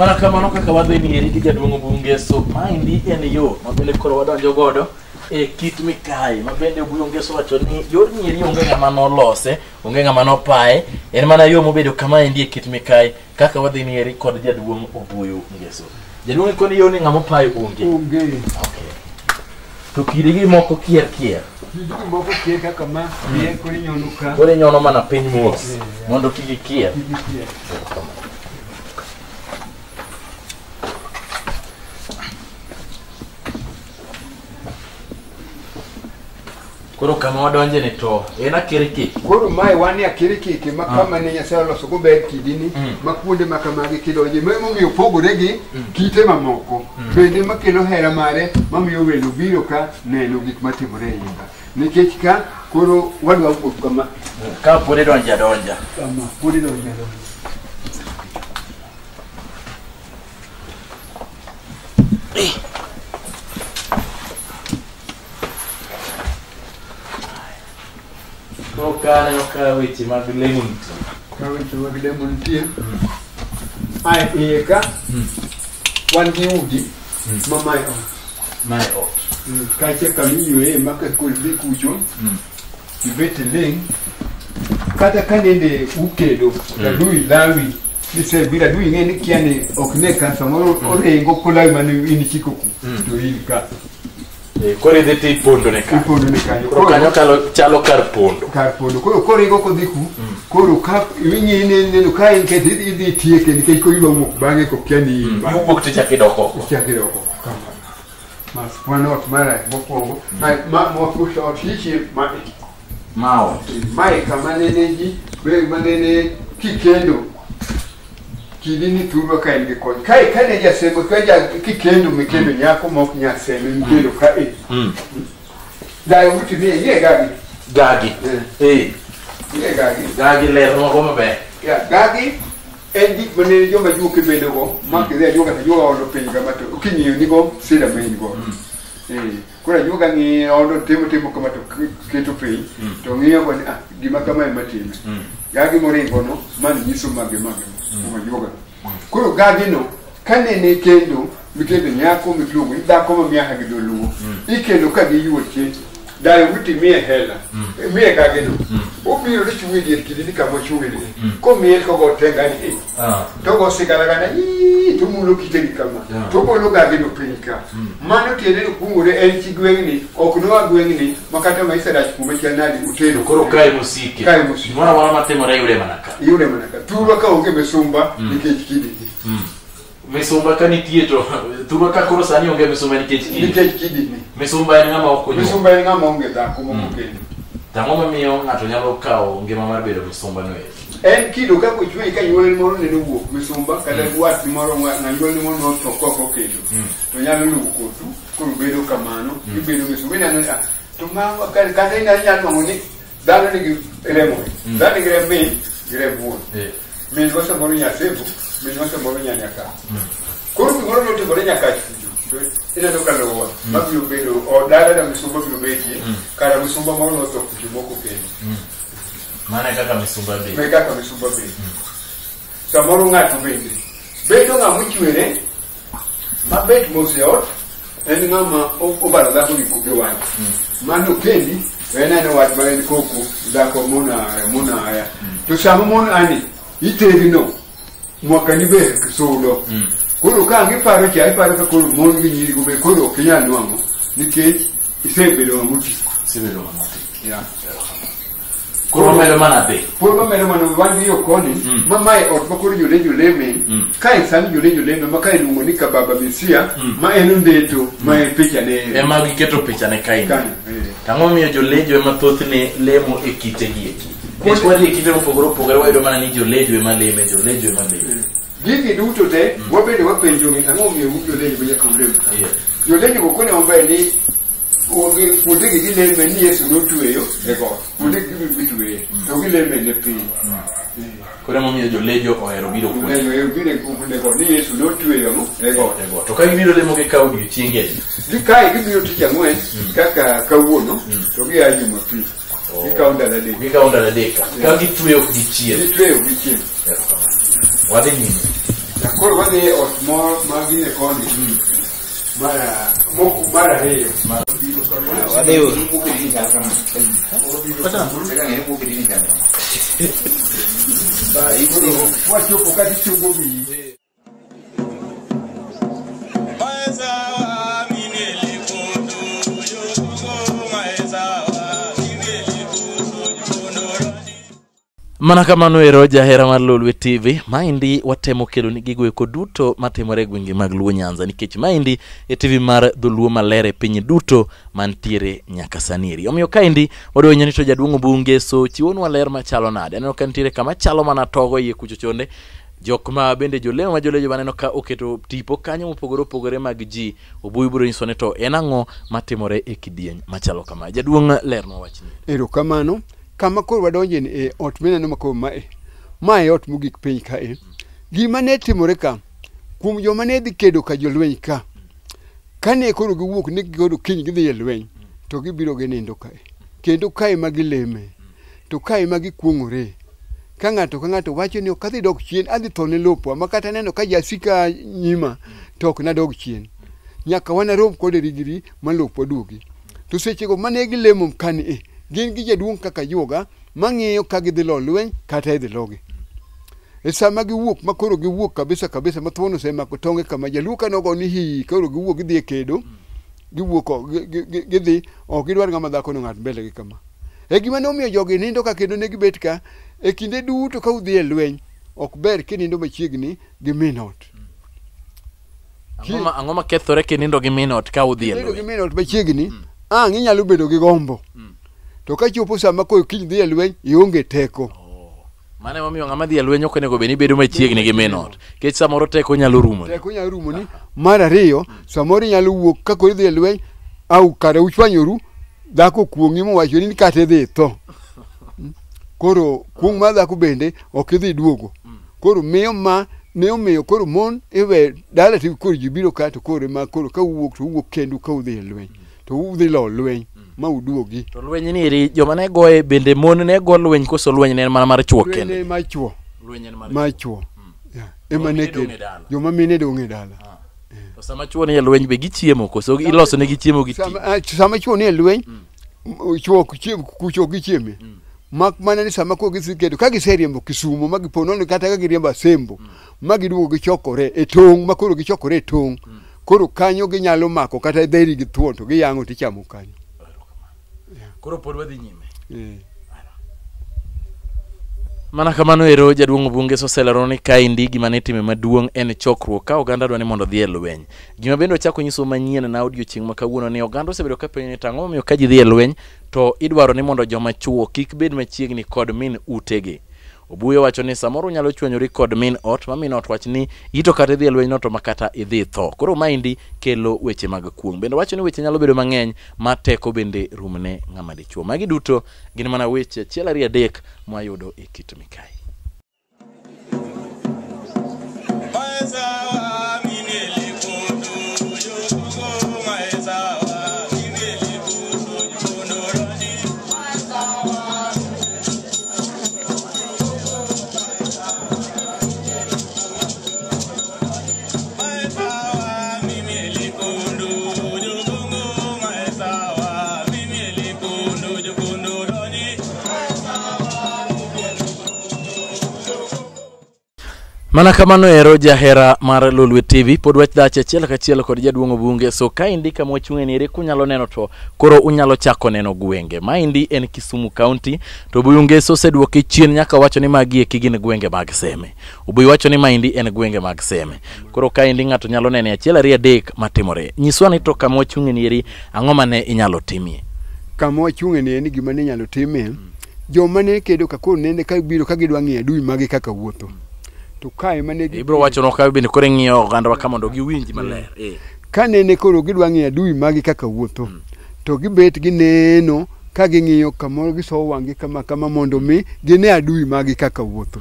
Mana kamano kaka wadhi nieri gi jaduong' Obungeso, maendi en yo ma bende koro wadonjo godo e kit mikayi ma bende Obuyo Ngeso wacho ni yor nieri onge ng'ama nolose, onge ng'ama nopaye, en mana yo mobedo kamaendi e kit mikayi kaka wadhi nieri kod jaduong' Obuyo Ngeso. Jaduong' koni yo ni ng'ama opaye onge. Onge. Okay. To kidegi moko kier kier. Kidegi moko kier kaka ma, kier koro inyono ka. Koro inyono mana piny mos mondo kik gikier. Kik gikier. Koro kama wadonje ni to en akirikiki. Koro mae wan e akirikiki ma kama ne Nyasaye oloso go ber kidini ma kuonde ma kamagi kidonje ma emomiyo opogore gi kite mamoko bende makelo hera mare mamiyo welo biro ka neno gik matimore e iye ka. Nikech ka koro wadwa wuok kama. Ka pod idonjo adonja. Kama pod idonjo adonja. Koro ka aneno ka weche mag lemo nitie. Ka weche mag lemo nitie. Ae iye ka wan gi udi ma mae ot. Mae ot. Kacha kama iyueye ma ka koro idhi kucho ibet iling' kata ka nende ukedo adui lawi nisebiro adui ing'e ni kia ni ok ne ka samoro oringo kolawi mane in ichiko ku to in ka. Koro idhi to ipondo ne ka. Ipondo ne kanyo. Koro kanyo chalo kar pondo. Kar pondo. Koro koringo kodhi ku, koro ka ing'iye neno ka en kete idhi tieke nikech koro idwa wuok bang'e kokia ni in bang'e. Iwuok to ichako idok oko. Ichako idok oko. Kamano. Mas mano ot mar mokwongo. Ma ot hichi ma Ma ot. Mae kama nene ji, ma nene kikendo. Kidi ni thurwa ka en gi kony. Kae ka ne jasemo, ka ja kikendo mikendo nyako mok nyaseme mikendo ka e. Dayo uti ni ye gagi. Gagi. Ye gagi. Gagi ler moko maber. Ya gagi en gik mane joma juok bedo go, ma kidhi ajuoga to ajuoga olo piny kama to king'iyo ni go sida ma in go. Koro ajuoga ng'iyo olo timo timo kama to keto piny to ng'iyo go ni gima kama ema time. Gagi moringo no mano nyiso mage mage kuom ajuoga. Koro gagi no kanene kendo mikendo nyako miluongo ni dhako ma miaha gi dholuo ikendo ka giyuoche dayo mitimie hela miye gagi no obiro to chung' e dier kidi ni kama ochung'e ni komiel kogo tenga ni to go sigalagana ii to mulo kite gi kama to golo gagi no piny ka mano tiende ni kuong'ore en chi gweng'ni ok noa gweng'ni ma kata maisha rach kuome chal nadi utero Koro kae mosike. Kae mosike. Gimoro amora matimore yude mana ka. Yude mana ka. Thurwa ka onge misumba nikech kidi ni. Misumba ka nitie to thurwa ka koro sani onge misumba nikech kidi. Nikech kidi ni. Misumba en ng'ama ok onyuol. Misumba en ng'ama onge dhako mok okendo. To ang'o mamiyo ng'ato nyalo kawo ngima mar bedo misumba no eri? En kido kaka ochweyi ka nyuolni moro nene owuok misumba kata watni moro ng'anyuolni moro notho kok okendo. To nyalo luwo kothu koro bedo kamano ibedo misumba ineno ni to ma kata inyalo nwang'o ni dhano nigi remo. Dhano nigi remb min gi remb wuon. Min wa samoro Nyasembo, min wa samoro Nyanyaka. Koro gimoro notimore Nyakach kucho. Ineno ka lowo mabiro bedo od dala na misumba biro betie, kara misumba moro notho kucho mok okendo. Mano e kaka misumba bedo. E kaka misumba bedo. Samoro ng'ato bende bedo ng'ama ochwere mabet mos e ot, en ng'ama obaro dhako gi koke wach. Mano kendi, to en aneno wach ma en koko dhako monaya monaya. To sama mon ani iterino mwaka ni ber sudo. Koro ka ang' iparo cha iparo ka koro mon gi nyiri go be koro ok inyal nwang'o nikech isebedo ng'ama oti. Isebedo ng'ama oti. Yeah. Koro wamedo mana dhi. Koro wamedo mana wan gi yo koni, ma mae ot ma koro jolenjo leme, kae sani jolenjo leme ma kae iluongo ni Kababa Mesia, ma en ondeto, ma en picha ne. Ema giketo picha ne kae. Kanyo, eh. To ang'o momiyo jolenjo ema thothne lemo e kite gi eki? Nikech wadhi e kite mopogore opogore wayudo mana ni jolenjo ema leme, jolenjo ema leme. Gigi duto te, wabedo wapenjo ni ang'o momiyo un jolenjo ma nyaka ulem ka? Jolenjo go kone maber ni kuondegi gileme ni Yesu notweyo e got. Kuondegi gibiro gitweye, to gileme ne piny. Koro emomiyo jolejo ohero biro kuonde. Jolejo ohero biro kuonde go ni Yesu notweyo e got. E got. To ka gibiro lemo gikawo odiechienge adi? Gikae gibiro tich ang'wen kaka kawuono to gia Jumapil. Gikawo ndalo adek. Gikawo ndalo adek ka. Ka gitweyo ok gichiem. Gitweyo ok gichiem. Wadhi nyime. Koro wadhi e ot moro ma gine koni. Mar ariyo. Wadhi uru. Wachopo kata ichungo wiyi. Mana kamano ero jahera mar Lolwe TV, maendi watemo kelo ni gigo eko duto matimore e gwenge mag Luo Nyanza, nikech maendi e TV mar dholuo maler e piny duto mantiere nyaka sani eri. Omiyo kaendi wadwa winjo ni to jaduong' Obunge so chiwonwa ler machalo nade. Aneno ka nitiere kama chalo mana togo iye kucho chonde, jok ma bende jolemo ma jolejo maneno ka oketo tipo kanyo mopogore opogore mag ji. Obuyu biro nyiso ni to en ang'o matimore e kidieny machalo kama. Jaduong' lernwa wachni. Erokamano. Kama koro wadonje ni e ot mineno ma koro mae. Mae e ot mogik piny kae. Gima ne timore ka, kuom joma ne dhi kedo ka jolweny ka, kane koro giwuok ni koro kiny gidhi e lweny, to gibiro ginindo kae. Kendo kae ma gileme, to kae ma gikuong'ore. Ka ng'ato ka ng'ato wacho ni ok adhi dok chien, adhi tho ne lopwa, ma kata neno ka jasika nyima, to ok nadog chien. Nyaka wanarom kode rigiri ma lopwa duogi. To sechego mane gilemo kani e, gin gi jaduong' kaka juoga mang'iyo ka gidhi lo lweny kata idhi logi. E sama giwuok ma koro giwuok kabisa kabisa ma thuon osemako tonge kama jaluo ka nogo ni hii koro giwuok gidhi e kedo, giwuok gidhi ok gidwar ng'ama dhako no ng'at mbele gi kama. E gima nomiyo jogi nindo ka kendo ne gibet ka e kinde duto ka udhi e lweny ok ber kinindo machiegni gi min ot. Ang'o ma kethore kinindo gi min ot ka udhi e Kinindo gi lweny? min ot machiegni, ang' inyalo bedo gi gombo. To ka chopo sama koro kiny dhi e lweny, ionge teko. Mano emomiyo ng'ama dhi e lweny ok onego bed ni bedo machiegni gi min ot. Nikech samoro teko nyalo rumoni. Teko nyalo rumoni. Mar ariyo, samoro inyalo wuok ka koro idhi e lweny, au kare uchwanyoru, dhako kuong'i mowachoni ni kata idhi itho. Koro kuong' mar dhako bende ok idhi duogo. Koro miyo ma ne omiyo koro mon iwe dala to koro ji biro ka to koro ema koro ka uwuok to uwuok kendu ka udhi e lweny. To udhi lo lweny ma uduogi. To lweny ni eri joma ne goye bende mon ne go lweny koso lweny ne en mana mar chuo Lweny kende? ne mar chuo. Lweny en mar Mar chuo. Yeah. Ema Joma ne mine dong' kedo. e dala. Joma mine dong' e dala. To sama chuo ni e lweny be gichiemo koso iloso negi chiemo gi ti? Sama chuo ni e lweny, chuo ok chiem, kucho ok gichieme. Mak mana ni sama koro gisikedo, ka giseriembo Kisumo ma gipo nono kata ka giriembo Asembo, ma giduogo gichokore e tong', ma koro gichokore e tong'. Koro kanyo ginyalo mako kata dheri gi thuon to giyang'o tichamo kanyo. Koro pod wadhi nyime. Mana kamano ero jaduong' Obunge oselero ni kaendi gima ne itime maduong' en chokruok ka oganda dwa ni mondo odhi e lweny. Gima bende ochako nyiso manyien na odiochieng' ma kawuono ni oganda osebedo ka penjo ni to ang'o momiyo ka ji dhi e lweny to idwaro ni mondo joma chuo kik bed machiegni kod min utegi. Obuyo wacho ni samoro unyalo chwanyori kod min ot ma min ot wach ni ito kata idhi e lweny no to makata idhi tho. Koro maendi kelo weche mag kuong'. Bende wacho ni weche nyalo bedo mang'eny ma teko bende rumne ng'ama dichuo. Magi duto gin mana weche achiel ariyo adek mwayudo e kit Mikayi. Mana kamano ero jahera mar Lolwe TV pod wach dhach achiel kachiel kod jaduong' Obunge. So kaendi kama wachung'e ni ere kunyalo neno to koro unyalo chako neno gwenge. Maendi en Kisumu County to Obuyu Ngeso oseduoke chien nyaka wacho ni magi eki gin gwenge mag Seme. Obuyu wacho ni maendi en gwenge mag Seme. Koro kaendi ng'ato nyalo neno achiel ariyo adek matimore. Nyiswa ni to kama wachung'e ni eri ang'o mane inyalo timie? Kama wachung'e ni en gima ne inyalo timie. Joma ne kedo ka koro nene ka biro ka gidwa ng'iyo adui magi kaka wuotho. To kae mane gi Ibiro wacho no ka bende koro ing'iyo oganda wa ka mondo giwinj maler. Ka nene koro gidwa ng'iyo adui magi kaka wuotho, to gibet gineno ka ging'iyo kamoro gisowo wang'gi kama kama mondo mi gine adui magi kaka wuotho.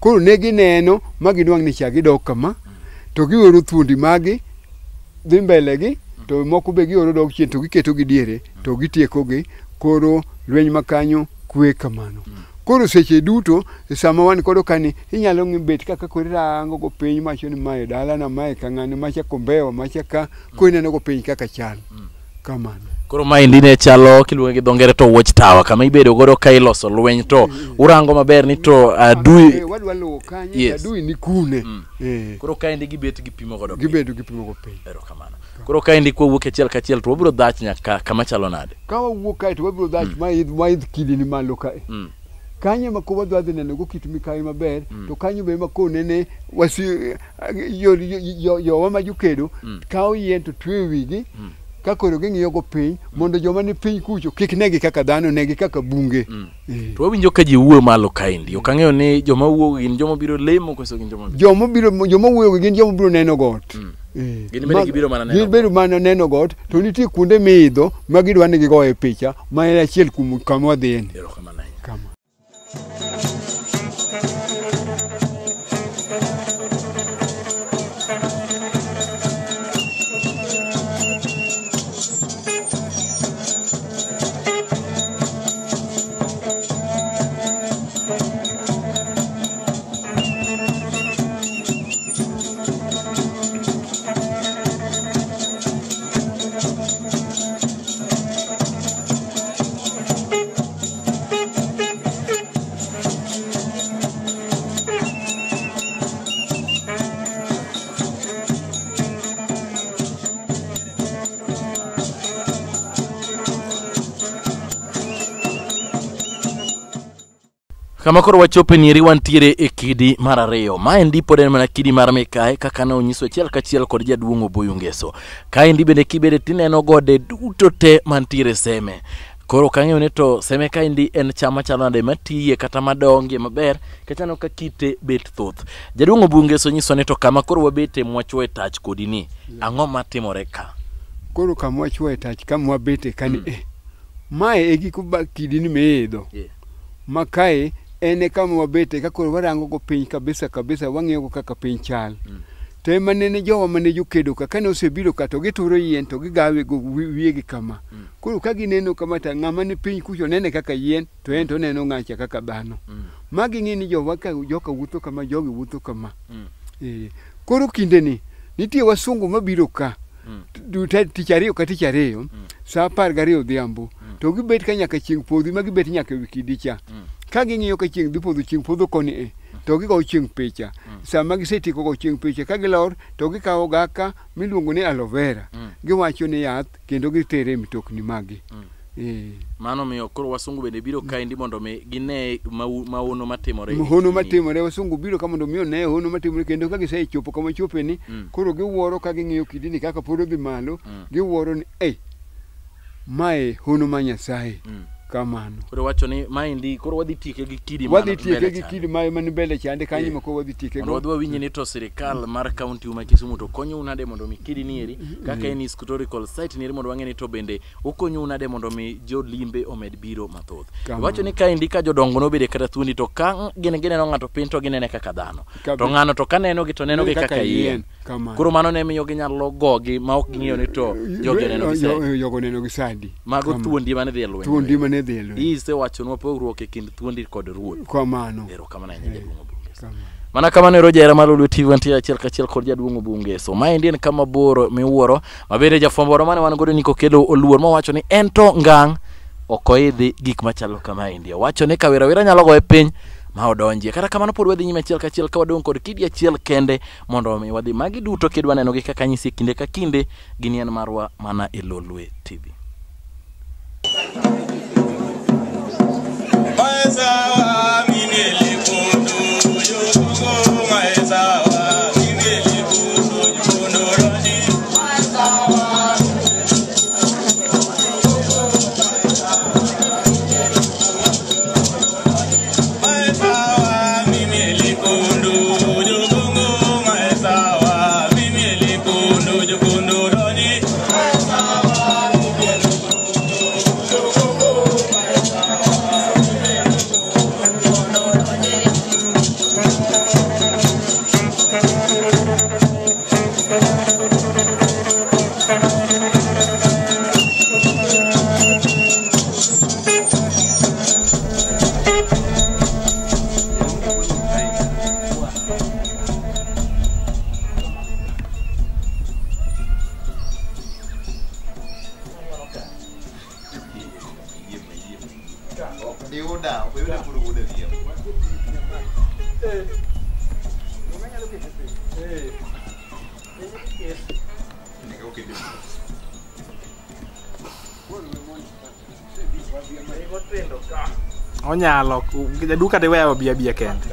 Koro ne gineno ma ginwang' ni cha gidok kama, to gioro thuondi magi dhi mbele gi, to moko be gioro dok chien to giketo gi diere, to gitieko gi. Koro lweny ma kanyo kwe kamano. Koro seche duto sama wan kodo kani inyalo ng'i bet kaka koro irango go piny mawacho ni mae dalana, mae kang'ani, macha Kombewa, macha ka, koro ineno go piny kaka chal. Kamano. Koro maendi ne chalo kiluonge gi dho ngere to watch tower kama ibedo godo ka iloso lweny to urango maber ni to adui Wadwa luwo kanye, Yes. adui ni kune. Koro kaendi gibet gipimo godo piny. Gibedo gipimo go piny. Erokamano. Koro kaendi kwawuok achiel kachiel to wabiro dhach nyaka kama chalo nade? Ka wawuok kae to wabiro dhach maidh kidi ni malo kae. Kanyo ema koro wadwa dhi neno go kit mikayi maber, to kanyo be ema koro nene wasi jowa ma jokedo kawo yien to tweyo wigi, ka koro ging'iyo go piny mondo joma ni piny kucho kik negi kaka dhano, negi kaka bunge. To wawinjo ka ji wuoyo malo kaendi. Ok ang'eyo ni joma wuoyo gin joma biro lemo koso gin joma Joma wuoyo gin joma biro neno got. Gin bende gibiro mana neno Gin bende mana neno got, to nitie kuonde miidho ma gidwa ni gigoye picha, ma en achiel kuom kama wadhiye ni. Erokamano ahinya. Kama. Kama koro wachope nieri wantiere e kidi mar ariyo. Maendi pod en mana kidi mar Mikae kaka ne onyiso achiel kachiel kod jaduong' Obuyu Ngeso. Kaendi bende kibede tineno gode duto te mantiere Seme. Koro ok ang'eyo ni to Seme kaendi en cham machalo nade matiye kata madongie maber kata aneno ka kite bet thoth. Jaduong' Obuyu Ngeso nyiso ni to kama koro wabete mwachuoye tach kodi ni, ang'o matimore ka? Koro kama wachuoye tach, kama wabete kani e. Mae e giko kidi ni miidho. Ma kae en e kama wabete ka koro warango go piny kabisa kabisa, wang'iyo go kaka piny chal. To ema nene jowa mane jokedo ka, kane osebiro ka to gituro yien to gigawe go wiyegi kama. Koro ka gineno kama to ng'ama ni piny kucho nene kaka yien, to en to oneno ng'acha kaka dhano. Ma ging'e ni jowa ka joka wuotho kama, jogi wuotho kama. Koro kindeni nitie wasungu mabiro ka. Tich ariyo ka tich ariyo, saa 12 odhiambo, to gibet ka nyaka chieng' podhi, ma gibet nyaka ewi kidi cha. Ka ging'iyo ka chieng' dhi podho, chieng' podho koni e, to gigo chieng' picha. Sama gisetieko go chieng' picha, ka gilor, to gikawo gaka miluongo ni aloe vera. Giwacho ni yath, kendo gitere e mitokni magi. Mano miyo koro wasungu bende biro kaendi mondo mi gine maono matimore. Hono matimore, wasungu biro ka mondo mi one hono matimore, kendo ka gisechopo kama chope ni, koro giwuoro ka ging'iyo kidini kaka pod odhi malo, giwuoro ni, mae hono ma Nyasaye. Kamano. Koro wacho ni maendi koro wadhi tieke gi kidi wadhi tieke gi kidi man mbele chande kanyo ma koro wadhi tieke go. Mondo wadhi wawinj ni to sirikal mar kaunti ma Kisumu to konyou nade mondo mi kidi nieri kaka en historical site nieri mondo wang'e ni to bende okonyou nade mondo mi jolimbe omed biro mathoth. Wacho ni kaendi ka jodongo nobede kata thuondi to ka gin gineno ng'ato piny to ginene kaka dhano. To ng'ano to kaneno gi to neno gi kaka yien. Koro mano ne miyo ginyalo gogi ma ok ging'eyo ni to jogi oneno gi sadi. Jogo oneno gi sadi. Mago thuondi mane dhi e lweny. Thuondi mane dhi e lweny. Isewachonwa pogruok e kind thuondi kod ruoth. Kamano. Erokamano ahinya jaduong' Obuyu Ngeso. Mana kamano ero jahera mar Lolwe TV wantiere achiel kachiel kod jaduong' Obuyu Ngeso. Maendi en kama bor miwuoro ma bende jafwambo moro mane wan godo Nico Kelo oluor mowacho ni en to ngang' ok oidhi gik machalo kamaendi. Owacho ni kawira wira nyalo goye piny ma odonjie. Kata kamano pod wadhi nyime achiel kachiel ka wadong' kod kidi achiel kende mondo mi wadhi. Magi duto kidwa nenogi kaka anyisi e kinde ka kinde gin en marwa mana e Lolwe TV. Onyalo jaduka de weyo obi abia kende.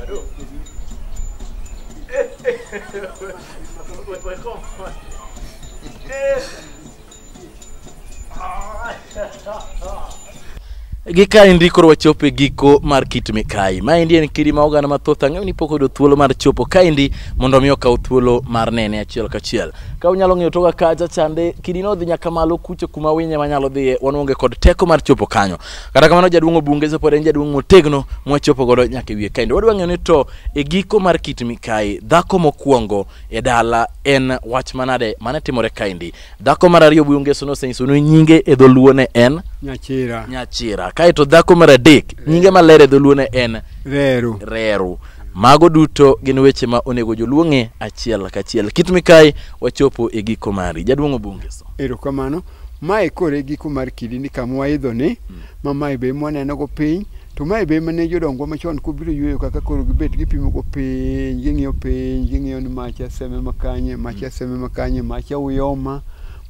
Gi kaendi koro wachopo e giko mar Kit Mikayi. Maendi en kidi ma oganda mathoth ang'eyo ni pok oyudo thuolo mar chopo kaendi mondo mi okaw thuolo mar nene achiel kachiel. Ka unyalo ng'iyo toka kacha chande, kidi no odhi nyaka malo kucho kuma winy ema nyalo dhiye, wan waonge kod teko mar chopo kanyo. Kata kamano jaduong' Obunge pod en jaduong' motegno mwachopo godo nyaka e wiye kaendi. Wadwa ng'eyo ni to e giko mar Kit Mikayi, dhako mokwongo e dala en wach manade mane timore kaendi. Dhako mar ariyo Obuyo Ngeso nosenyiso ni nyinge e dholuo ne en Nyachira. Nyachira. Kaeto dhako mar adek nyinge maler e dholuo ne en Reru. Reru. Mago duto gin weche ma onego joluo ng'e achiel kachiel. Kit Mikayi wachopo e giko mari. Jaduong' Obungeso. Erokamano. Mae koro e giko mar kidi ni kama waidho ni, ma mae be mwaneno go piny, to mae be mane jodongwa machon kobiro yweyo kaka koro gibet gipimo go piny, ging'iyo piny, ging'iyo ni macha seme makanye, macha seme makanye, macha uyoma,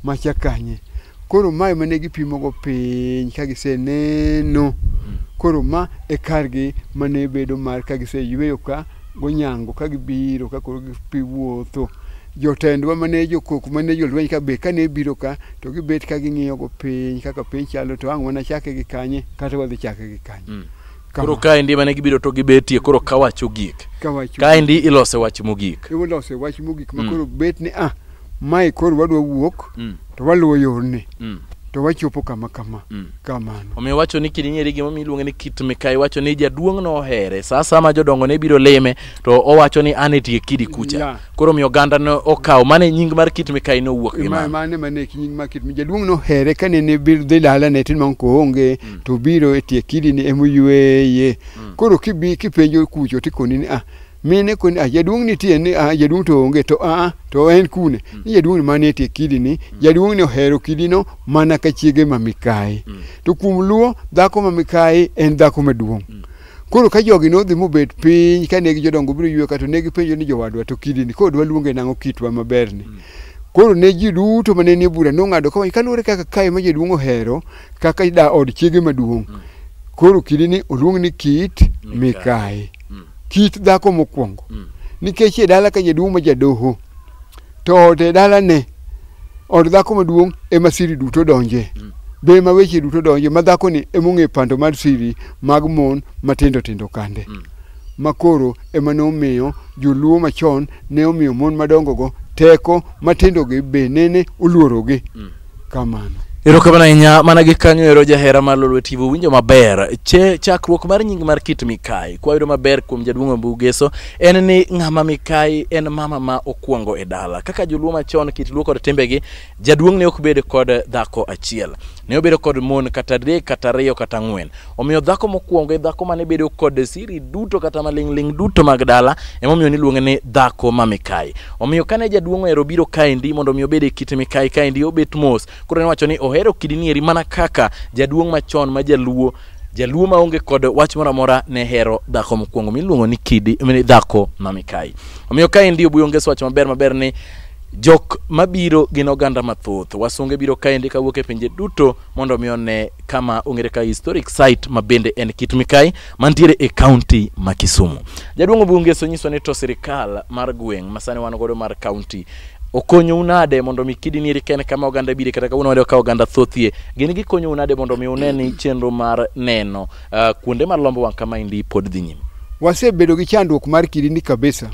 macha kanye. Koro mae mane gipimo go piny ka giseneno. Koro ma e kargi mane bedo mar ka giseyweyo ka gonyango ka gibiro ka koro giwuotho. Jotendwa mane jokoko mane jolweny ka be kane biro ka to gibet ka ging'iyo go piny kaka piny chalo to ang' wanachake gi kanye kata wadhi chake gi kanye. Koro kaendi mane gibiro to gibetie koro kawacho gik. Kawacho. Kaendi ilose wach mogik. Ilose wach mogik ma koro bet ni ah mae koro wadwa wuok to waluwo yorni to wachopo kama kama kamano. Omiyo wacho ni kidi nyeri gimomiyo iluonge ni Kit Mikayi, wacho ni jaduong' nohere. Sa asaya ma jodongo ne biro lime to owacho ni an e tie kidi kucha. Yeah. Koro omiyo oganda ne okawo mane nying mar Kit Mikayi nowuok gi mano. Mane mane nying mar Kit Mikayi. Jaduong' nohere kane ne dhi dalane to koonge to biro e tie kidi ni emoyweye. Koro kibi kipenjo kucho tikoni ni ah mine koni ah jaduong' nitie ni ah jaduong' to onge to ah to en kune ni jaduong' mane tie kidi ni jaduong' ni ohero kidi no mana ka chiege ma Mikayi. To kuom Luo dhako ma Mikayi en dhako maduong'. Koro ka jogi nodhi mobet piny kane gi jodongo biro yweyo ka to ne gipenjo ni jowadwa to kidi ni koro dwa luonge nang'o kitwa maber ni. Koro ne ji duto mane nie bura nong'ado kawacho kaluwore kaka kae ma jaduong' ohero kaka da od chiege maduong'. Koro kidi ni oluong ni Kit Mikayi. Kit dhako mokwongo. Nikech e dala ka jaduong' ma jadoho to ot e dalane od dhako maduong' ema siri duto donje. Be ma weche duto donje ma dhako ni emong'e pando mar siri mag mon matindo tindo kande. Ma koro ema nomiyo joluo machon ne omiyo mon madongo go teko matindo gi be nene oluorogi. Kamano. Erokamano ahinya mana gi kanyo ero jahera mar Lolwe TV winjo maber. Chakruok mar nying mar Kit Mikayi kwayudo maber kuom jaduong' Obugeso en ni ng'ama Mikayi en mama ma okwongo e dala. Kaka joluo machon kit luo kod timbegi, jaduong' ne ok bed kod dhako achiel. Ne obedo kod mon kata adek kata ariyo kata ang'wen. Omiyo dhako mokwongo e dhako mane bedo kod siri duto kata maling'ling' duto mag dala, emomiyo niluonge ni dhako ma Mikayi. Omiyo kane jaduong' ohero biro kaendi mondo mi obed e Kit Mikayi kaendi obet mos. Koro ne wacho ni ohero kidi nieri mana kaka jaduong' machon ma jaluo, jaluo maonge kod wach moro amora ne hero dhako mokwongo miluongo ni kidi ni dhako ma Mikayi. Omiyo kaendi Obuyo Ngeso wacho maber maber ni jok mabiro gin oganda mathoth. Wasunge biro kaendi kawuok e pinje duto mondo mi one kama ong'ere ka historic site ma bende en Kit Mikayi mantiere e county ma Kisumu. Jaduong' Obuyo Ngeso nyiso ni to sirikal mar gweng' ma sani wan godo mar county okonyou nade mondo mi kidi nieri ka en kama oganda bire kata kawuono wayudo ka oganda thothie gin gikonyou nade mondo mi une ni chenro mar neno kuonde mar lombo wang' kamaendi pod dhi nyime. Wasebedo gi chandruok mar kidi ni kabisa.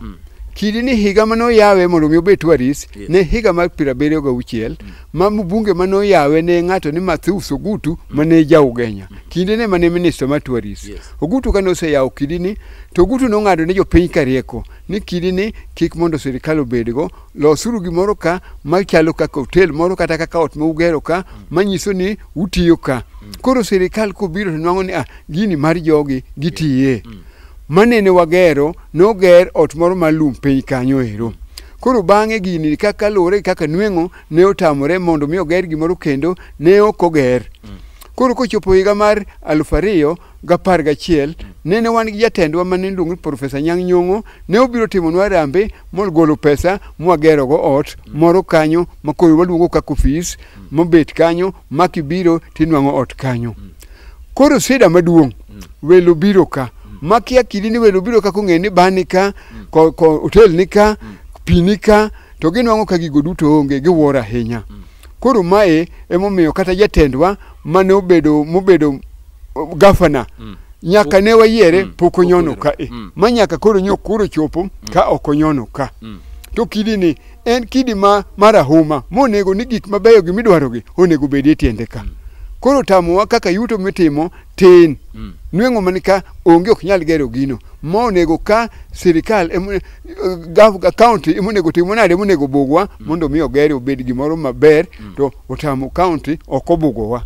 Kidi ni higa mane oyawe mondo mi obed tourist ne higa mar 76 ma mbunge mane oyawe ne ng'ato ni Matthews Ogutu mane ja Ugenya. Kinde ne mane minister mar tourist. Ogutu kane oseyawo kidi ni to Ogutu nong'ado ne jopiny karieko ni kidi ni kik mondo sirikal obedgo, losuru gimoro ka machalo kaka hotel moro kata kaka ot ma ugero ka manyiso ni utiyo ka. Koro sirikal kobiro to nwang'o ni ah gini mar jogi gitiye. Manene wagero noger ot moro mar lum piny kanyo ero. Koro bang'e gini kaka luwore kaka nweng'o ne otamore mondo mi oger gimoro kendo ne ok oger. Koro kochopo higa mar 2011 Nene wan gi jatendwa mane iluongo ni Profesa Nyang' Nyong'o, ne obiro timonwa harambee mogolo pesa mwagerogo ot moro kanyo ma koro waluongo kaka ofis mobet kanyo ma kibiro tinwang'o ot kanyo. Koro shida maduong' welo biro ka makia kidi ni welo biro ka kong'eyo ni bar ni ka ko hotel ni ka pi ni ka to ginwang'o ka gigo duto onge giwuoro ahinya. Koro mae emomiyo kata jatendwa mane obedo mobedo gavana nyaka ne wayiere pok onyono ka e ma nyaka koro nyo koro chopo ka ok onyono ka. To kidi ni en kidi ma marahuma monego ni gik mabeyo gi midwarogi onego bed e tiende ka. Koro tamowa kaka yuto mitimo tin. Nweng'o man ka onge ok nyal gero gino. Ma onego ka sirikal county emonego timo nade emonego bugwa mondo mi ogere obed gimoro maber to otamo county ok obugowa.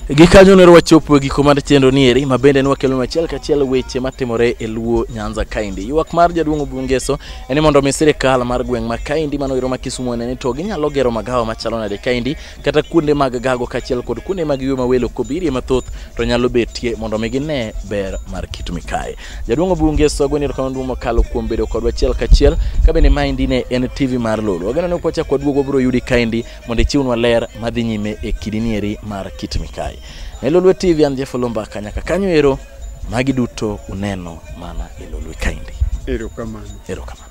Gikanyo nero wachopo e giko mar chenro ni eri ma bende ne wakelo achiel kachiel weche matimore e Luo Nyanza kaendi. Ywak mar jaduong' Oburu Ngeso en ni mondo mi sirikal mar gweng' ma kaendi mano ero ma Kisumu one ni to ginyalo gero magawa machalo nade kaendi kata kuonde mag gago kaachiel kod kuonde mag yweyo ma welo kobirie mathoth to nyalo betie mondo mi gine ber mar kit mikae. Jaduong' Oburu Ngeso agoni erokamano maduong' mokalo kuom bedo kodwa achiel kachiel ka bende maendi ne en TV mar Lolo. Wageno ni kwachako waduogo wabiro yudi kaendi mondo ichiwnwa ler madhi nyime e kidi eri mar kit mikae. Ne Lolwe TV an Jeff Olombaka nyaka kanyo ero magi duto uneno mana e Lolwe kaendi. Erokamano. Erokamano.